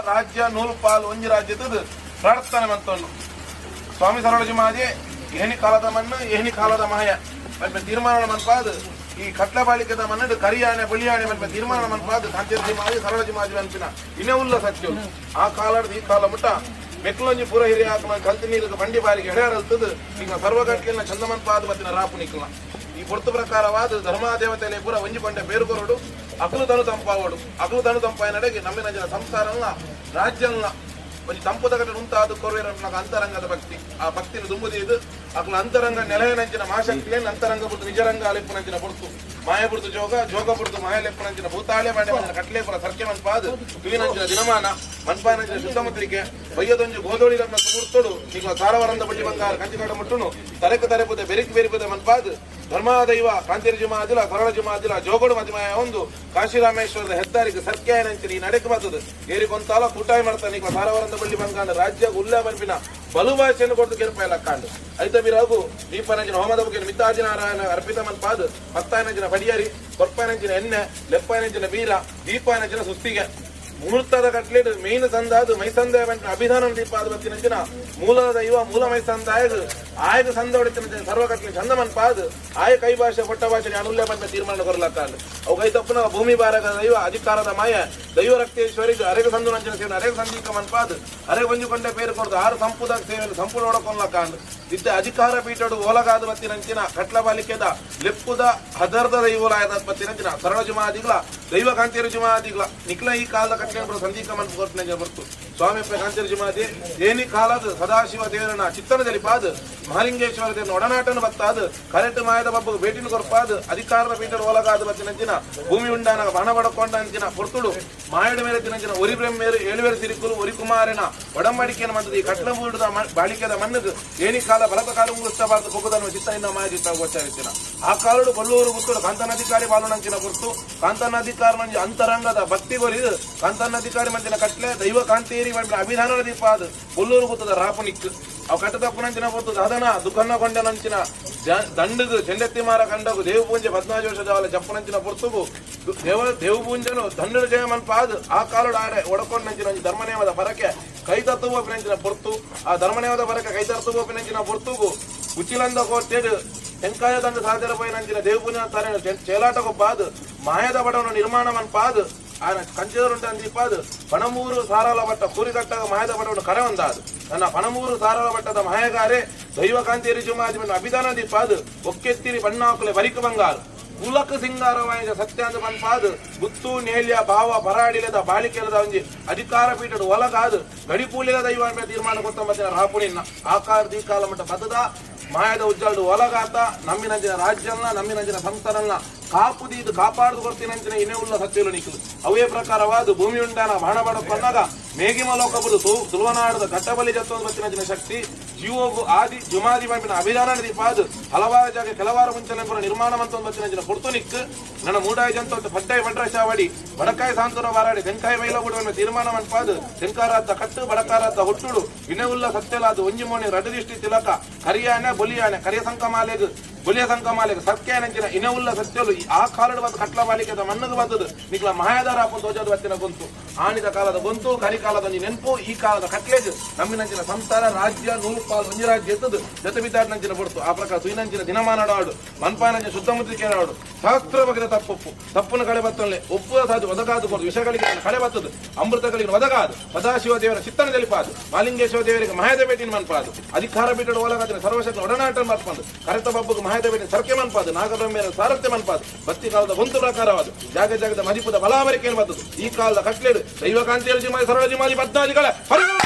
ರಾಜ್ಯ ನೂಲು ಪಾಲು ಒಂಜಿ ರಾಜ್ಯದ ಪ್ರಾರ್ಥನೆ ಮಂತೊಂಡು ಸ್ವಾಮಿ ಸರಳಜಿ ಮಾಜೆ ಏನಿ ಕಾಲದ ಮಣ್ಣು ಏನಿ ಕಾಲದ ಮಾಯ ಮತ್ತೆ ತೀರ್ಮಾನ ಮನ್ಪಾದ ಈ ಕಟ್ಲ ಬಾಳಿಕೆದ ಮಣ್ಣು ಕರಿಯಾಣೆ ಬಳಿಯಾಣೆ ಮನ್ಪ ತೀರ್ಮಾನ ಮನ್ಪಾದ ಕಾಂತೇರ್ಜಿ ಮಾಜಿ ಸರಳಜಿ ಮಾಜಿ ಅನ್ಪಿನ ಇನೇ ಉಲ್ಲ ಸತ್ಯ ಆ ಕಾಲದ ಈ ಕಾಲ ಮುಟ್ಟ ಮೆಕ್ಲೊಂಜಿ ಪೂರ ಹಿರಿಯ ಹಾಕುವ ಕಲ್ತಿ ನೀರಿಗೆ ಬಂಡಿ ಬಾರಿಗೆ ಎಡೆಯರಲ್ತದ ಈಗ ಸರ್ವಗಟ್ಲಿನ ಚಂದಮನ್ಪಾದ ಮತ್ತಿನ ರಾಪು ನಿಕ್ಕಲ ಈ ಪೊರ್ತು ಪ್ರಕಾರವಾದ ಧರ್ಮಾದೇವತೆಲೆ ಪೂರ ಒಂಜಿ ಪಂಡೆ ಬೇರುಕೊರಡು ಅಕಲು ತನು ತಂಪಾವಡು ಅಕಲು ತನು ತಂಪಾಯಿನಡೆಗೆ ನಮ್ಮಿನ ಜನ ಸಂಸಾರಲ್ಲ ರಾಜ್ಯಲ್ಲ ಒಂಜಿ ತಂಪುದ ಕಡೆ ಉಂತಾದ ಕೊರುವೆರ ಅಂತರಂಗದ ಭಕ್ತಿ ಆ ಭಕ್ತಿನ ದುಂಬುದಿದು ಅಕಲ ಅಂತರಂಗ ನೆಲೆಯನಂಚಿನ ಮಾಶಕ್ತಿಯನ್ನು ಅಂತರಂಗ ಬುರ್ದು ನಿಜರಂಗ ಅಲೆಪ್ಪುನಂಚಿನ ಪೊರ್ತು ಮಾಯ ಬುರ್ದು ಜೋಗ ಜೋಗ ಬುರ್ದು ಮಾಯ ಲೆಪ್ಪುನಂಚಿನ ಭೂತಾಳೆ ಬಾಂಡೆ ಮಂಚಿನ ಕಟ್ಲೆ ಪುರ ಸರ್ಕೆ ಮನ್ಪಾದು ತುವಿನಂಚಿನ ದಿನಮಾನ ಮನ್ಪಾನಂಚಿನ ಶುದ್ಧಮುದ್ರಿಕೆ ಬಯ್ಯದೊಂಜಿ ಗೋದೋಳಿ ರತ್ನ ಸುಮೂರ್ತೋಡು ನಿಗಳ ಸಾರವರಂದ ಬಳ್ಳಿ ಬಂಗಾರ ಕಂಚಿಕಡ ಮುಟ್ಟುನು ತಲೆಕ ತರೆಪುದೆ ಬೆರಿಕ್ ಬೆರಿಪುದೆ ಮನ್ಪಾದು ಧರ್ಮಾದೈವ ಕಾಂತಿರ ಜುಮಾದಿಲ ಸರಳ ಜುಮಾದಿಲ ಜೋಗಡು ಮದಿಮಾಯ ಒಂದು ಕಾಶಿರಾಮೇಶ್ವರದ ಹೆದ್ದಾರಿಗೆ ಸರ್ಕೆಯನಂಚಿನ ಈ ನಡೆಕ ಬರ್ತದೆ ಏರಿಕೊಂತಾಲ ಕೂಟಾಯಿ ಮಾಡ್ತಾನೆ ನಿಗಳ ಸಾರವರಂದ ಬಳ್ಳಿ ಬಂಗಾರ ರಾಜ್ಯ ಉಲ್ಲ ಮನ್ಪಿನ ಬಲು ಭಾಷೆಯನ್ನು ಕೊಡ್ತು ಕೆರಪಾಯ ಲಕ್ಕಾಂಡು ಐತ ಬಿರಾಗು ದೀಪನಂಚಿನ ಹೋಮದ ಬಗ್ಗೆ ಮಿತಾಜಿನಾರಾಯಣ ಅರ್ಪಿತ ಮನ್ಪಾದು ಪತ್ತಾಯನಂಚಿನ ಪಡಿಯರಿ ಕೊರ್ಪಾಯನಂಚಿನ ಎಣ್ಣೆ ಲೆಪ್ಪಾಯನಂಚಿನ ಬೀರ ದೀಪಾಯನಂಚಿನ ಸುಸ್ತಿಗೆ ಮುಹೂರ್ತದ ಕಟ್ಲೇಡು ಮೇನ್ ಸಂದಾದು ಮೈಸಂದಾಯ ಅಭಿಧಾನ ದೀಪ ಅದು ಬತ್ತಿನಂಚಿನ ಮೂಲ ದೈವ ಮೂಲ ಮೈಸಂದಾಯ ಆಯಗ ಸಂದ ಹೊಡಿತಿನ ಸರ್ವ ಕಟ್ಲಿ ಚಂದ ಮನ್ಪಾದು ಆಯ ಕೈ ಭಾಷೆ ಕೊಟ್ಟ ಭಾಷೆ ಅನುಲ್ಯ ಬಂದ ತೀರ್ಮಾನ ಕೊರಲಕ್ಕಾಂಡು ಅವು ಕೈ ತಪ್ಪುನ ಭೂಮಿ ಬಾರಕ ದೈವ ಅಧಿಕಾರದ ಮಾಯ ದೈವ ರಕ್ತೇಶ್ವರಿಗೆ ಅರೆಗ ಸಂದು ನಂಚಿನ ಸೇವೆ ಅರೆಗ ಸಂದೀಕ ಮನ್ಪಾದು ಅರೆಗ ಒಂಜುಕೊಂಡ ಪೇರು ಕೊಡ್ದು ಆರು ಸಂಪುದ ಸೇವೆ ಸಂಪೂರ್ಣ ಹೊಡಕೊಲ್ಲಕ್ಕಾಂಡು ಇದ್ದ ಅಧಿಕಾರ ಪೀಠಡು ಓಲಗಾದ ಬತ್ತಿನಂಚಿನ ಕಟ್ಲ ಬಾಲಿಕೆದ ಲೆಪ್ಪುದ ಹದರ್ದ ದೈವಲಾಯದ ಬತ್ತಿನಂಚಿನ ಸರಳ ಜುಮಾದಿಗಳ ದೈವ ಕಾಂತಿಯರ ಜುಮಾದಿಗಳ ನಿಕ್ಲ ಈ ಕಾಲದ ಕಟ್ಲೆ ಸಂದೀಕ ಮನ್ಪು ಕೊಟ್ಟಿನ ಬರ್ತು ಸ್ವಾಮಿ ಕಾಂತಿಯರ ಜುಮಾದಿ ಏನಿ ಕಾಲದ ಸದಾಶಿವ ದೇವರನ ಚಿತ್ತನದಲ್ಲಿ ಪಾದು ಮಹಾಲಿಂಗೇಶ್ವರ ದೇವನ ಒಡನಾಟನ ಬತ್ತಾದು ಕರೆಕ್ಟ್ ಮಾಯದ ಬಬ್ಬು ಭೇಟಿನ ಕೊರ್ಪಾದು ಅಧಿಕಾರದ ಪೀಠದ ಒಳಗಾದ ಬತ್ತಿನಂಚಿನ ಭೂಮಿ ಉಂಡಾನ ಬಾಣ ಬಡಕೊಂಡ ಅಂಚಿನ ಪೊರ್ತುಡು ಮಾಯಡ ಮೇಲೆ ತಿನಂಚಿನ ಒರಿ ಬ್ರಹ್ಮೇರು ಏಳುವೇರು ಸಿರಿಕುಲು ಒರಿ ಕುಮಾರನ ಒಡಂಬಡಿಕೆಯನ್ನು ಮಂತದ ಈ ಕಟ್ಲ ಮೂಡದ ಬಾಳಿಕೆದ ಮಣ್ಣು ಏನಿ ಕಾಲ ಬಲತ ಕಾಲ ಉಂಗುಸ್ತಬಾರದು ಪೊಕ್ಕುದನ್ನು ಚಿತ್ತ ಇನ್ನ ಮಾಯ ಚಿತ್ತ ಗೋಚಾರಿತ್ತಿನ ಆ ಕಾಲಡು ಬಲ್ಲೂರು ಗುತ್ತುಡು ಕಾಂತನಾಧಿಕಾರಿ ಬಾಲುನಂಚಿನ ಗುರ್ತು ಕಾಂತನಾಧಿಕಾರ ಮಂಜು ಅಂತರಂಗದ ಭಕ್ತಿ ಗೊರಿದು ಕಾಂತನಾಧಿಕಾರಿ ಮಂಜಿನ ಕಟ್ಲೆ ದೈವ ಕಾಂತೇರಿ ಅಭಿಧಾನ ದೀಪ ಅದು ಬೊಲ್ಲೂರು ಗುತ್ತದ ರಾಪುನಿಕ್ ಅವು ಕಟ್ಟತಪ್ಪನಂಚಿನ ಪೊತ್ತು ದಾದನ ದುಃಖನ್ನ ಕೊಂಡನಂಚಿನ ದಂಡಗು ಚೆಂಡೆತ್ತಿ ಮಾರ ಕಂಡಗು ದೇವ ಪೂಂಜೆ ಪದ್ಮಾಜೋಷ ದೇವಾಲ ಜಪ್ಪನಂಚಿನ ಪೊರ್ತುಗು ದೇವ ದೇವ ಪೂಂಜನು ದಂಡಡು ಜಯ ಮನ್ಪಾದು ಆ ಕಾಲಡು ಆಡೆ ಒಡಕೊಂಡಂಚಿನ ಧರ್ಮನೇಮದ ಪರಕೆ ಕೈ ತತ್ತುವಪಿನಂಚಿನ ಪೊರ್ತು ಆ ಧರ್ಮನೇಮದ ಪರಕೆ ಕೈ ತತ್ತುವಪಿನಂಚಿನ ಪೊರ್ತುಗು ಉಚಿಲಂದ ಕೋಟೆಡು ಟೆಂಕಾಯ ದಂಡ ಸಾಧ್ಯರ ಪೈನಂಚಿನ ದೇವ ಪೂಂಜನ ತಾರೆ ಚೇಲಾಟಗೊಪ್ಪಾದು ಮಾಯದ ಬಡವನ ನಿರ್ಮಾಣ ಮನ್ಪಾದು ఆయన కంచెదరుంటే దీపాదు పణమూరు సారాల బట్ట కూరికట్టగా మాయద బడవను కర ఉందాదు ನನ್ನ ಪಣಮೂರು ಸಾರಾల ಬಟ್ಟದ ಮಾಯಗಾರೆ ದೈವಕಾಂತಿ ರಿಜುಮಾಜಿ ಅಭಿದಾನ ದೀಪಾದು ಒಕ್ಕೆತ್ತಿರಿ ಬಣ್ಣಾಕುಲೆ ಬರಿಕ ಬಂಗಾರು ಕುಲಕ ಸಿಂಗಾರವಾಯಿದ ಸತ್ಯಾಂದ ಮನ್ಪಾದು ಗುತ್ತು ನೇಲ್ಯ ಭಾವ ಪರಾಡಿಲದ ಬಾಳಿಕೆಲದ ಒಂಜಿ ಅಧಿಕಾರ ಪೀಠಡು ಒಲಗಾದು ಗಡಿಪೂಲಿದ ದೈವ ತೀರ್ಮಾನ ಕೊತ್ತಂಬತ್ತಿನ ರಾಪುಣಿನ್ನ ಆಕಾರ ದೀಕಾಲ ಮಟ್ಟ ಬದದ ಮಾಯದ ಉಜ್ಜಲ್ಡು ಒಲಗಾತ ನಮ್ಮಿನಂಚಿನ ರಾಜ್ಯನ್ನ ನಮ್ಮಿನಂಚಿನ ಸಂಸ್ಥಾನನ್ನ ಕಾಪುದೀದು ಕಾಪಾಡ್ದು ಕೊಡ್ತೀನಂಚಿನ ಇನೇ ಉಲ್ಲ ಸತ್ಯಲು ನಿಕ್ಕಲು ಅವೇ ಪ್ರಕಾರವಾದ ಭೂಮಿ ಉಂಡಾನ ಬಾಣ ಬಡಕೊಂಡಾಗ ಮೇಗಿಮಲೋಕಬುದು ತುಳುವನಾಡದ ಘಟ್ಟಬಲಿ ಜತ್ವ ಬತ್ತಿನಂಚಿನ ಶಕ್ತಿ ಜೀವೋಗು ಆದಿ ಜುಮಾದಿ ಮಂಪಿನ ಅಭಿಧಾನ ದೀಪಾದು ಹಲವಾರು ಜಾಗ ಕೆಲವಾರು ಮುಂಚೆನೆ ಪುರ ನಿರ್ಮಾಣ ಮಂತ ಬತ್ತಿನಂಚಿನ ಪೊರ್ತು ನಿಕ್ ನನ್ನ ಮೂಡಾಯಿ ಜಂತ ಪಡ್ಡಾಯಿ ಪಡ್ರಶಾವಡಿ ಬಡಕಾಯಿ ಸಾಂತುರ ವಾರಾಡಿ ತೆಂಕಾಯಿ ಬೈಲ ಬಿಡುವ ತೀರ್ಮಾನ ಮನ್ಪಾದು ತೆಂಕಾರಾದ ಕಟ್ಟು ಬಡಕಾರಾದ ಹುಟ್ಟುಡು ಇನೇ ಉಲ್ಲ ಸತ್ಯಲಾದ ಒಂಜಿ ಮೋಣಿ ರಡದಿಷ್ಟಿ ತಿಲಕ ಕರಿಯಾನೆ ಬೊಲಿಯಾನೆ ಕರಿಯ ಸಂಕಮಾಲೆಗ್ ಬೊಲಿಯ ಸಂಕಮಾಲೆಗ್ ಸತ್ಯನಂಚಿನ ಇನೇ ಉಲ್ಲ ಸತ್ಯಲು ಆ ಕಾಲಡು ಬತ್ತು ಕಟ್ಲ ಬಾಲಿಕೆದ ಮಣ್ಣು ಬತ್ತದು ನಿಕ್ಲ ಮಾಯದಾರ ಅಪ್ಪ ತೋಜದ ಬತ್ತಿನ ಗೊಂತು ಆಣಿದ ಕಾಲದ ಗೊಂತು ಕರಿಕಾಲದ ನೆನಪು ಈ ಕಾಲದ ಕಟ್ಲೇಜ್ ನಮ್ಮಿನಂಚಿನ ಸಂಸಾರ ರಾಜ್ಯ ನೂರು ಪಾಲು ಒಂಜಿ ರಾಜ್ಯ ಎತ್ತದು ಜೊತೆ ಬಿದ್ದಾಡಿನಂಚಿನ ಬಡ್ತು ಆ ಪ್ರಕಾರ ಸುಯಿನಂಚಿನ ದಿನಮಾನಡಾಡು ಮನ್ಪಾನಂಚಿನ ಶುದ್ಧ ಆಡು ಶಾಸ್ತ್ರ ಬಗೆದ ತಪ್ಪೊಪ್ಪು ತಪ್ಪುನ ಕಳೆ ಬತ್ತೊಲ್ಲೆ ಒಪ್ಪುವ ಸಾಧು ಒದಗಾದು ಕೊಡು ವಿಷಗಳಿಗೆ ಕಳೆ ಬತ್ತದು ಅಮೃತಗಳಿಗೆ ಒದಗಾದು ಸದಾಶಿವ ದೇವರ ಚಿತ್ತನ తెలిಪಾದು ಮಾಲಿಂಗೇಶ್ವರ ದೇವರಿಗೆ ಮಹಾದ ಭೇಟಿನ ಮನ್ಪಾದು ಅಧಿಕಾರ ಬಿಟ್ಟಡು ಒಳಗಾದ್ರೆ ಸರ್ವಶಕ್ತಿ ಒಡನಾಟ ಮನ್ಪಾದು ಕರೆತ ಬಬ್ಬಗೆ ಮಹಾದ ಭೇಟಿ ಸರ್ಕೆ ಮನ್ಪಾದು ನಾಗಬ್ರಹ್ಮೇರ ಸಾರಥ್ಯ ಮನ್ಪಾದು ಬತ್ತಿ ಕಾಲದ ಒಂದು ಪ್ರಕಾರವಾದ ಜಾಗ ಜಾಗದ ಮದಿಪುದ ಬಲಾವರಿಕೆಯನ್ನು ಬರ್ತದೆ ಈ ಕಾಲದ ಕಟ್ಲೇಡು ದೈವಕಾಂತಿಯ ಜಿಮಾಲಿ ಸರಳ ಜಿಮಾಲಿ ಪದ್ನಾದಿಗಳ ಪರಿಗಣ.